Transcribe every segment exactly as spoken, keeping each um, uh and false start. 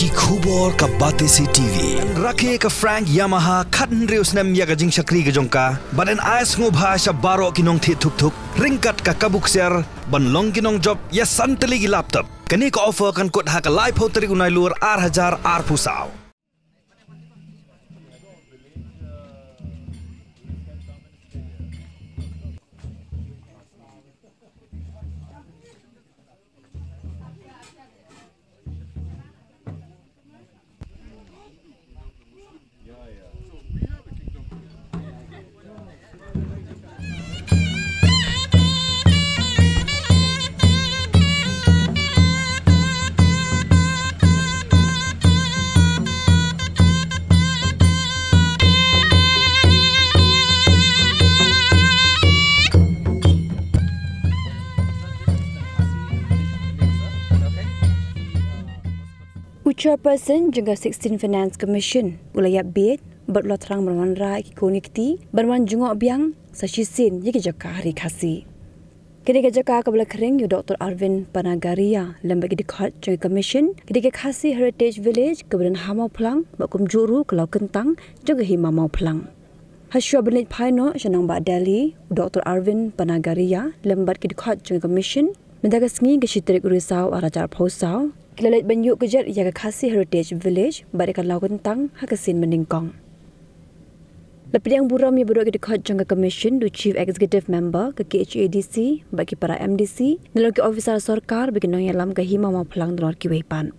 Ki khubor ka Batesi T V. Rakhe ka Frank Yamaha khathynriew snem ïa ka jingshakri ka jong ka, bad yn ai sngewbha sha baroh ki nongthied thuk thuk ryngkat ka kabu ksiar ban long ki nongjop ïa san tylli ki laptop. Kane ka offer kan kut ha ka laiphew tarik u Nailur ar hajar arphew saw. U Chairperson jong ka sixteen Finance Commission u la ïap bieit bad u la thrang ban wanrah ïa ki khun ki kti ban wan jngoh biang sa shisien ïa ki jaka ha Ri Khasi. Kane ka jaka kaba la khring ïa u Doctor Arvind Panagaria lem bad ki dkhot jong ka Commission ka dei ka Khasi Heritage Village kaba don ha Mawphlang bad kumjuh ruh ka Lawkyntang jong ka Hima Mawphlang. Hashwa ban leit phai noh sha nongbah Delhi, u Doctor Arvind Panagaria lem bad ki dkhot jong ka Commission mynta ka sngi ka shi tarik u Risaw ar hajar arphew saw ki la leit ban ïuh kjat ïa ka Khasi Heritage Village bad ïa ka Lawkyntang ha ka sien mynnyngkong. La pdiang burom ïa baroh ki dkhot jong ka Commission da u Chief Executive Member ka K H A D C bad ki para M D C, nalor ki officer sorkar bad ki nongïalam ka Hima Mawphlang nalor kiwei pat.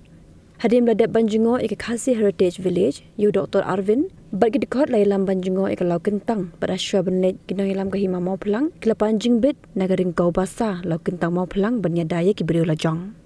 Hadien ba la dep ban jngoh ïa ka Khasi Heritage Village ïa u Doctor Arvind, bad ki dkhot la ïalam ban jngoh ïa ka Lawkyntang, bad hashwa ban leit ki nongïalam ka Hima Mawphlang ki la pan jingbit na ka ringkaw basa Lawkyntang Mawphlang ban ïada ïa ki briew lajong.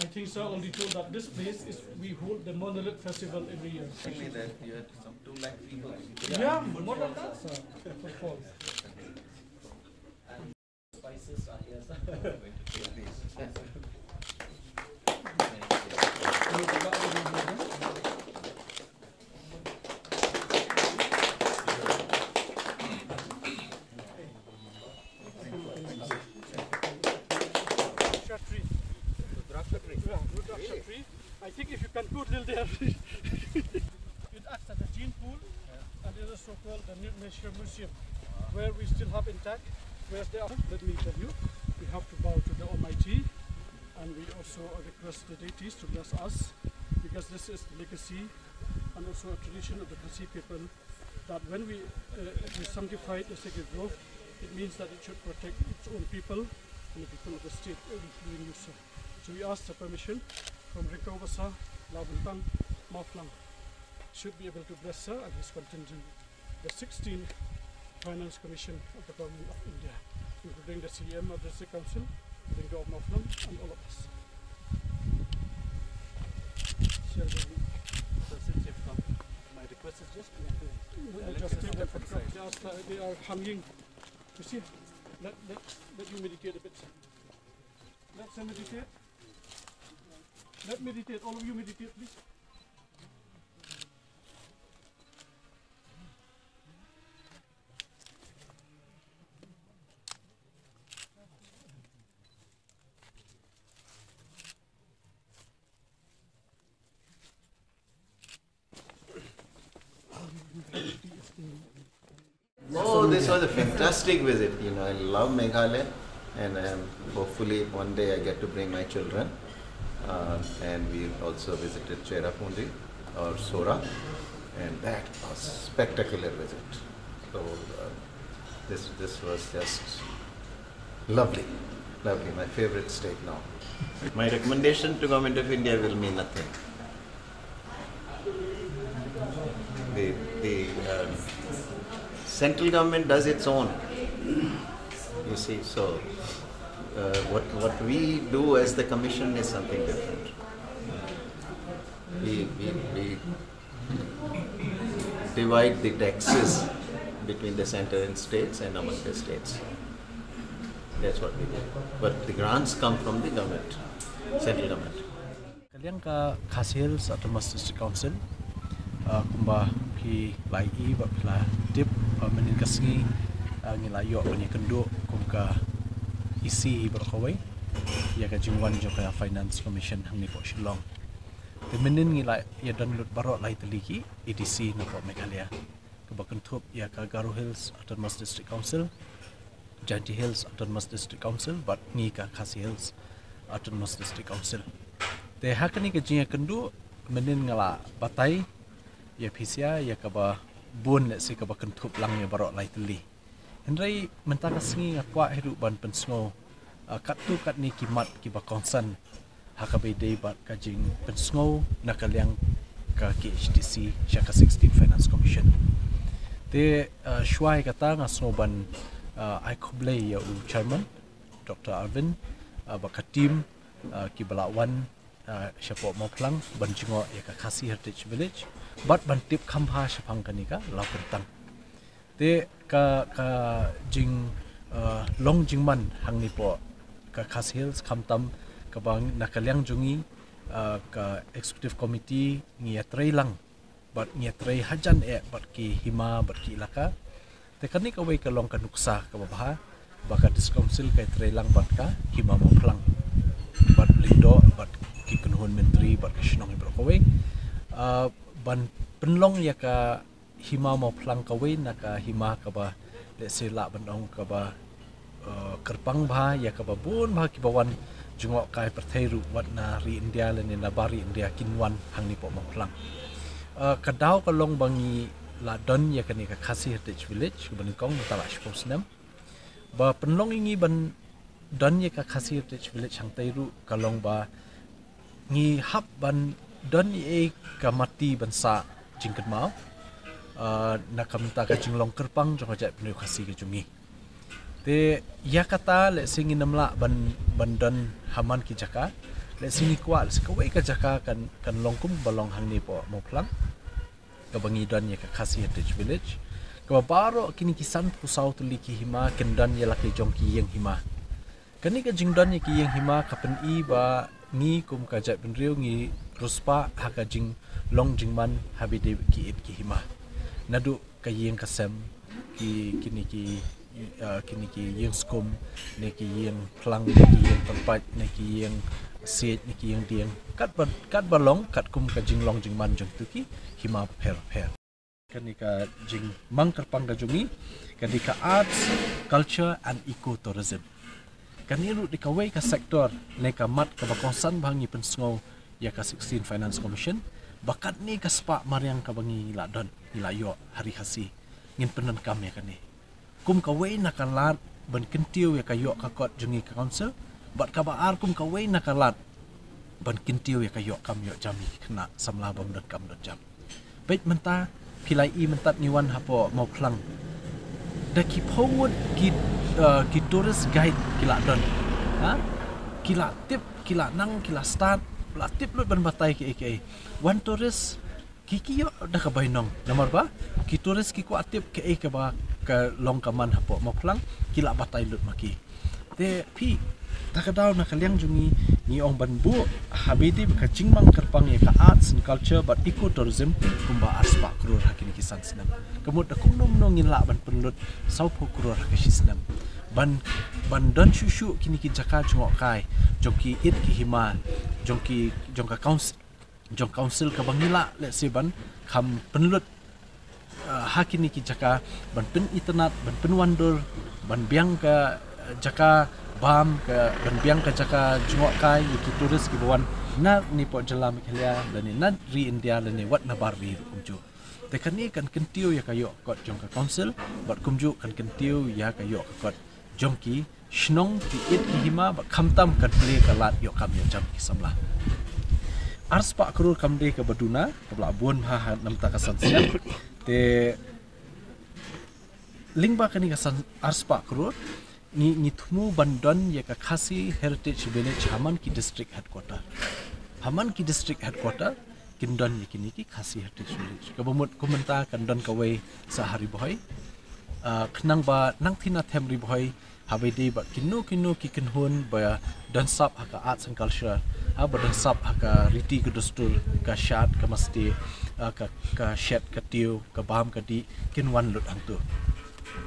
I think, sir, already told that this place is, we hold the Monolith Festival every year. Only that you had some two lakh people. Yeah, more than that, sir. Of course. Spices are here, sir. Going to take these. Draksha tree. Draksha tree. Yeah, Rudraksha tree. I think if you can go till there. It acts as a gene pool, and it is so called the Nu-, Nature Museum, where we still have intact, whereas they are, let me tell you, we have to bow to the Almighty, and we also request the deities to bless us, because this is the legacy and also a tradition of the Khasi people, that when we, uh, we sanctify the sacred grove, it means that it should protect its own people and the people of the state, including you, sir. So we ask the permission from Ringkaw Basa, Lawkyntang, Mawphlang, should be able to bless, sir, and his contingent, the sixteen Finance Commission of the Government of India, including the C M of the District Council, Ringkaw of Mawphlang, and all of us. Shall we, so since you've come, my request is just behind the, no, no, just take the photograph. They are, they are hanging. You see, let, let, let you meditate a bit. Let's meditate. Let meditate. All of you meditate, please. Oh, this was a fantastic visit. You know, I love Meghalaya, and um, hopefully one day I get to bring my children. Uh, and we also visited Cherrapunji or Sora, and that was spectacular visit. So uh, this this was just Lovely, lovely, my favorite state now. My recommendation to Government of India will mean nothing. The, the um, central government does its own. You see, so uh, what, what we do as the commission is something different. We, we, we divide the taxes between the center and states and among the states. That's what we do. But the grants come from the government, central government. Ka liang ka Khasi Hills Autonomous District Council, uh, kumba phi la ïohi bad phi la tip, uh, mynnin ka sngi, uh, ngi la ïoh ban ïakynduh kum ka E C hi baroh kawei ïa ka jingwan jong ka Finance Commission hangne hapoh Shillong. Te mynnin ngi la ïa don lut baroh lai tylli ki A D C napoh Meghalaya, kaba kynthup ïa ka Garo Hills Autonomous District Council, Jaintia Hills Autonomous District Council bad ngi ka Khasi Hills Autonomous District Council. Te ha kane ka jingïakynduh mynnin nga la batai ïa phi sha ïa kaba bun lehse kaba kynthup lang ïa baroh lai tylli. Hynrei mynta ka sngi nga kwah hi ruh ban pynsngew, uh, katto katne ki mat kiba kongsan ha kaba ïadei bad ka jingpynsngew na ka liang ka K H A D C sha ka sixteen Finance Commission. Te, uh, shuwa ïa kata nga sngew ban, uh, ai khublei ïa u Chairman Doctor Arvind, uh, bad ka team, uh, kiba la wan, uh, shapoh Mawphlang ban jngoh ïa ka Khasi Heritage Village bad ban tip kham bha shaphang kane ka lawkyrtang. Te ka, ka jing, uh, long jingman hangne hapoh ka Khasi Hills khamtam kaba na ka liang jong ngi, uh, ka Executive Committee ngi ïatrei lang bad ngi ïatrei hajan eh bad ki hima bad ki ilaka. Te kane kawei ka long ka nuksa kaba bha ba ka District Council ka ïatrei lang bad ka Hima Mawphlang bad Lyngdoh bad ki kynhun myntri bad ka shnong hi baroh kawei, uh, ban pynlong ïa ka Hima Mawphlang kawei na ka hima kaba lehse lah ban ong kaba, uh, kyrpang bha ïa kaba bun bha kiba wan jngoh kai pyrthei ruh, wat na ri India lane na bar ri India kin wan hangne hapoh Mawphlang. Uh, ka daw ka long ba ngi la don ïa kane ka Khasi Heritage Village kaba nyngkong mynta la shiphew snem. Ba pynlong ïa ngi ban don ïa ka Khasi Heritage Village hangtei ruh ka long ba ngi hap ban don ïa ka mati ban sah jingkynmaw, uh, na ka bynta ka jinglong kyrpang jong ka jaitbynriew Khasi ka jong ngi. Te ïa kata lehse ngin ym lah ban, ban don ha man ki jaka. Lehse ngi kwah lehse kawei ka jaka kan, kan long kumba long hangne hapoh Mawphlang, kaba ngi don ïa ka Khasi Heritage Village, kaba baroh kine ki sanphew saw tylli ki hima kin don ïa la ki jong ki ïing hima. Kane ka jingdon ïa ki ïing hima ka pyni ba ngi kum ka jaitbynriew ngi riewspah ha ka jinglong jingman ha ba ïadei ki ïit ki hima. Naduh ka ïing ka sem, ki, kine ki, uh, kine ki ïing skum, ne ki ïing phlang, ne ki ïing pyrpait, ne ki ïing siej, ne ki ïing dieng, katba, katba long katkum ka jinglong jingman jong kito ki hima bapher bapher. Kane ka jingmang kyrpang ka jong ngi ka dei ka arts, culture and ecotourism. Kane ruh dei kawei ka sector ne ka mat kaba kongsan ba ngi pynsngew ïa ka sixteen Finance Commission ba katne ka spah mariang kaba ngi la don, ngi la ïoh ha ri Khasi, ngin pyndonkam ïa kane kum kawei na ka lad ban kyntiew ïa ka ïoh ka kot jong ngi ka council, bad kaba ar kum kawei na ka lad ban kyntiew ïa ka ïoh kam ïoh jam ïa ki khynnah samla bym don kam don jam. Peit mynta, phi la ïohi mynta ngi wan hapoh Mawphlang, da ki phew ngut ki, uh, ki tourist guide ki la don. Ha? Ki la tip, ki la nang, ki la stad, la tip lut ban batai kiei kiei. Wan tourist, ki, ki ïoh da ka bainong. Namar ba ki tourist ki kwah tip kaei kaba ka long ka man hapoh Mawphlang, ki la batai lut ma ki. Te phi, ta ka daw na ka liang jong ngi, ngi ong ban buh ha ba ïadei bad ka jingmang kyrpang ïa ka arts and culture bad ecotourism kumba arspah klur ha kine ki san snem. Ka mut da kumno kumno ngin lah ban pynlut sawphew klur ha ka shi snem ban, ban don shuh shuh kine ki jaka jngohkai jong ki ïit ki hima, jong ki, jong ka council, jong council kaba ngi lah lehse ban kham pynlut, uh, ha kine ki jaka ban pynitynnad, ban pynwandur, ban biang ka, uh, jaka bam, ka, ban biang ka jaka jngohkai ïa ki tourist kiba wan na ne hapoh jylla Meghalaya lane na ri India lane wat na bar ri ruh kumjuh. Te kane kan kyntiew ïa ka ïoh kot jong ka council bad kumjuh kan kyntiew ïa ka ïoh ka kot jong ki shnong ki ïit ki hima, bad khamtam ka plie ka lad ïoh kam ïoh jam ki samla. Arspah klur kam dei kaba duna, kaba la bun bha ha namar ka san snem. Te lyngba kane ka san arspah klur, ngi, ngi thmu ban don ïa ka Khasi Heritage Village ha man ki district headquarter. Ha man ki district headquarter kin don ïa kine ki Khasi Heritage Village. Kaba mut kumta kan don kawei sa ha Ri Bhoi. Ah, khnang ba nangthie nathem Ri Bhoi, haba ïadei bad kino kino ki kynhun ba don sap ha ka arts and culture, ha, ba don sap ha ka riti ka dustur, ka shad ka mastie, ah, ka, ka shet ka tiew, ka bam ka dih, kin wan lut hangto.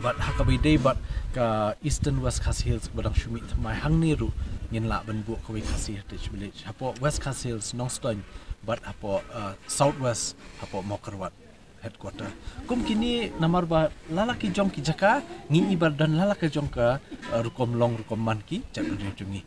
Bad ha kaba ïadei bad ka Eastern West Khasi Hills ba dang shu mih thymmai, hangne ruh ngin lah ban buh kawei Khasi Heritage Village. Hapoh West Khasi Hills, Nongstoiñ, bad hapoh, ah, South West, hapoh Mawkyrwat headquarter. Kum kine namar ba la la ki jong ki jaka ngi i ba don la la ka jong ka, eh, rukom long rukom man ki jaitbynriew jong ngi.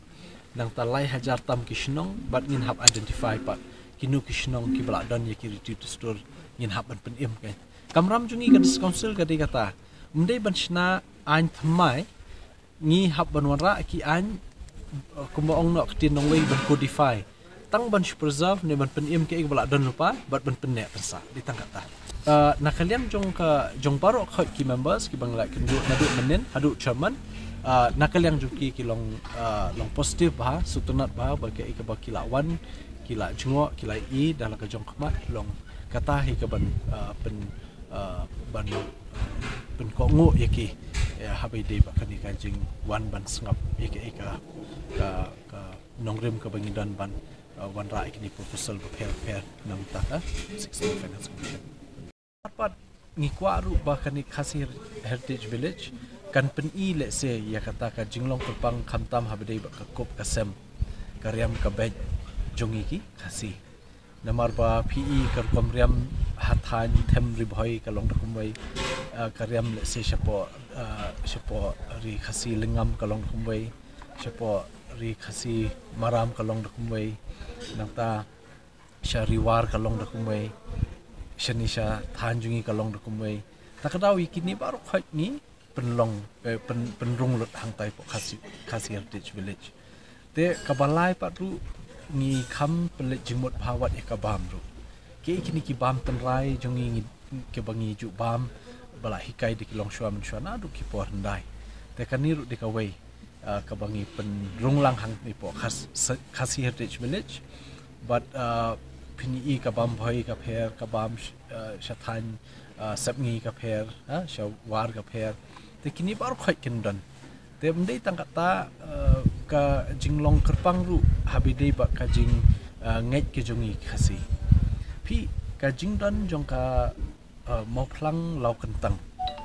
Nangta lai hajar tam ki shnong bad ngin hap identify pat kino ki shnong kiba la don ïa ki riti dustur, ngin hap ban pynim kein. Kamram jong ngi ka District Council ka dei kata, ym dei ban shna aiñ thymmai, ngi hap ban wanrah ki aiñ, eh, kumba ong noh ka ktien nongwei, ban codify. Tang ban shu preserve ne ban pynim kaei kaba la don lypa bad ban pynneh pynsah, dei tang kata. Eh, na ka liang jong ka, jong baroh khoit ki members kiba ngi la kynduh naduh mynnin haduh chairman, eh, na ka liang jong ki, ki long, eh, long positive bha, sngewtynnat bha ba kaei kaba ki la wan, ki la jngoh, ki la ïohi da la ka jong khmat, long kata hi kaban, eh, pyn, eh, ban, eh, pynkohnguh ïa ki, eh, haba ïadei bad kane ka jingwan ban sngap ïa ka, ïa ka, ka, ka nongrim kaba ngi don ban, eh, wanrah ïa kine proposal bapher bapher na ka bynta ka sixteen Finance Commission. Pat ngi kwah ruh ba kane Khasi Heritage Village kan pyni lehse ïa kata ka jinglong kyrpang khamtam haba ïadei bad ka kup ka sem, ka riam ka beit jong ngi ki Khasi. Namar ba phi i ka rukom riam ha thaiñ them Ri Bhoi ka long da kumwei, eh, ka riam lehse shapoh, eh, shapoh Ri Khasi Lyngngam ka long da kumwei, shapoh Ri Khasi Maram ka long da kumwei, nangta sha Ri War ka long da kumwei, shane sha thaiñ jong ngi ka long da kumwei. Ta ka daw ïa kine baroh khoit ngi pynlong, eh, pyn, pynrung lut hangtai hapoh Khasi, Khasi Heritage Village. Te kaba lai pat ruh ngi kham pynleit jingmut bha wat ïa ka bam ruh. Kiei kine ki bam tynrai jong ngi, ngi, kiba ngi ju bam ba la hikai da ki longshuwa mynshuwa naduh ki por hyndai. Te kane ruh dei kawei, ah, kaba ngi pynrung lang hangne hapoh Khas-, Khasi Heritage Village. Bad, ah, phin i ka bam Bhoi ka pher, ka bam sh-, ah, sha thaiñ, ah, Sepngi ka pher, ah, sha War ka pher. Te kine baroh khoit kin don. Te ym dei tang kata, eh, ka jinglong kyrpang ruh haba ïadei bad ka jing, eh, ngeit ka jong ngi Khasi. Phi, ka jingdon jong ka, eh, Mawphlang Lawkyntang,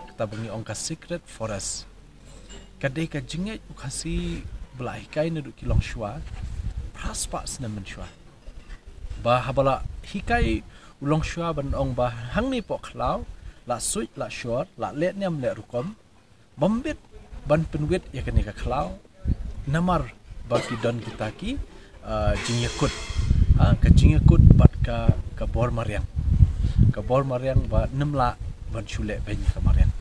kata ba ngi ong ka secret forest, ka dei ka jingngeit u Khasi ba la hikai naduh ki longshuwa phra spah snem mynshuwa. Ba haba la hikai u longshuwa ban ong ba hangne hapoh khlaw la suit la shor, la leh niam leh rukom, bym bit ban pynwit ïa kane ka khlaw. Namar ba ki don kita ki, ah, jingïakut. Ha, ka jingïakut bad ka, ka bor mariang. Ka bor mariang ba ym lah ban shu leh beiñ ka mariang.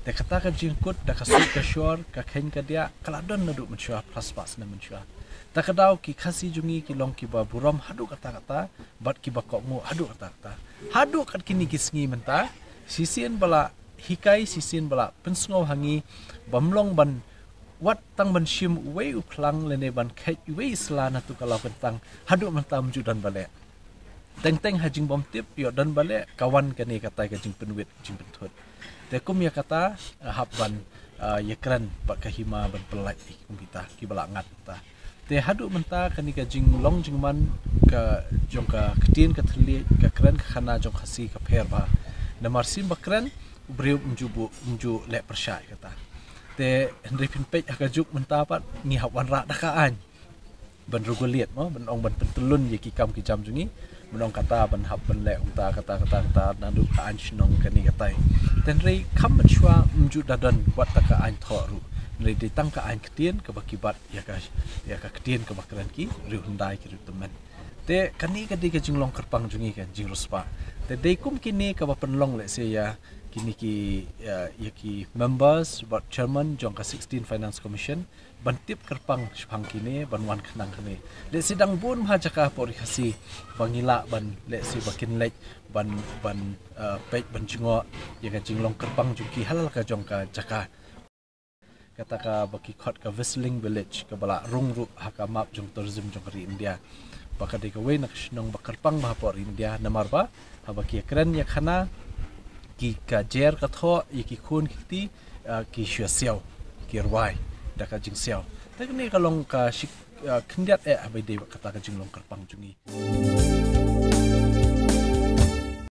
Te kata ka jingïakut da ka suit ka shor, ka kheiñ ka diah, ka la don naduh mynshuwa, phra spah snem mynshuwa. Ta ka daw ki Khasi jong ngi ki long kiba burom haduh katta katta, bad kiba kohnguh haduh katta katta. Haduh kat kine ki sngi mynta, shisien ba la hikai, shisien ba la pynsngew ha ngi, bym long ban wat tang ban shim uwei u phlang lane ban kheit uwei i sla na tu ka Lawkyntang, haduh mynta ym ju don ba leh. Teng teng ha jingbymtip ïoh don ba leh, ka wan kane katai ka jingpynwit jingpynthut. Te kum ïa kata, ah, hap ban, ah, ïakren bad ka hima ban pynlait ïa ki kum kita kiba la ngat mynta. Te haduh mynta kane ka jinglong jingman ka jong ka ktien ka thylliej, ka kren ka khana jong Khasi ka pher bha. Namar shisien ba kren, u briew um ju buh, um ju leh pyrshah ïa kata. Te hynrei phin peit ha ka juk mynta pat ngi hap wanrah da ka aiñ ban regulate mo, ban ong ban pyntyllun ïa ki kam ki jam jong ngi, ban ong kata ban hap ban leh kumta kata kata kata naduh ka aiñ shnong kane katai. Te hynrei kham mynshuwa ym ju da don wat tang ka aiñ thoh ruh. Hynrei dei tang ka aiñ ktien kaba ki bat ïa ka, ïa ka ktien kaba kren ki riew hyndai ki riew tymmen. Te kane ka dei ka jinglong kyrpang jong ngi, ka jingriewspah. Te dei kum kine kaba pynlong lehse ïa kine ki, ïa, ïa ki members, board chairman jong ka sixteen Finance Commission ban tip kyrpang shaphang kine, ban wan khnang kine. Lehse dang bun bha jaka hapoh Ri Khasi ba ngi lah ban, lehse ba kin leit ban, ban, eh, peit ban jngoh ïa ka jinglong kyrpang jong ki ha la ka jong ka jaka. Kata kaba ki khot ka Whistling Village, kaba la rung ruh ha ka map jong tourism jong ka ri India. Ba ka dei kawei na ka shnong ba kyrpang bha hapoh ri India, namar ba haba ki ïakren ïakhana, ki ka jer ka thoh ïa ki khun ki kti, ah, ki shu siaw, ki rwai da ka jingsiaw. Te kane ka long ka shi, ah, khyndiat eh haba ïadei bad kata ka jinglong kyrpang jong ngi.